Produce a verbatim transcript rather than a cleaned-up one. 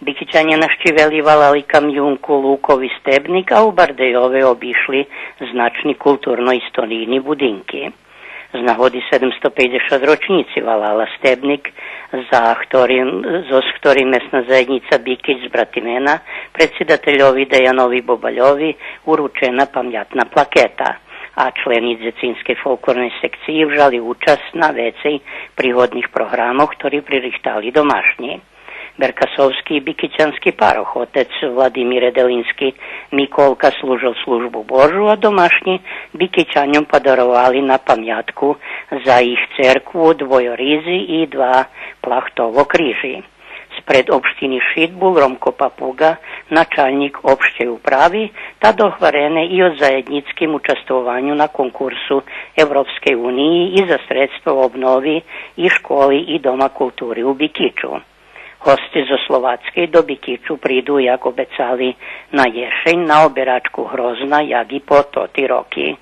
Бикичанє нащивели валали камюнку Лукови стебник, а у Бардейове обишли значни културно-историйни будинки. З нагоди седемсто пейдзешат рочнїци валала стебник, за хторим, зоз хторим Месна заєднїца Бикич з Братимена предсидательови Даянови Бобальови уручена памятна плакета, а члени дзецинскей фолклорней секциї вжали учасц на вецей пригодних програмох хтори пририхтали домашнї. Беркасовски и бикичански парох, отец Владимир Еделински, Миколка, служел Службу Божу, а домашнї Бикичаньом подаровали на памятку за їх церкву двойоризи и два плахтово крижи. Спред општини Шид бул Ромко Папуґа, началнїк општей управи, та догварене и о заєднїцким участвованю на конкурсу Европскей униї и за средства обнови и школи и Дома култури у Бикичу. Госци зоз Словацкей до Бикичу приду, як обецали, на єшень на оберачку Грозна, як и по тоти роки.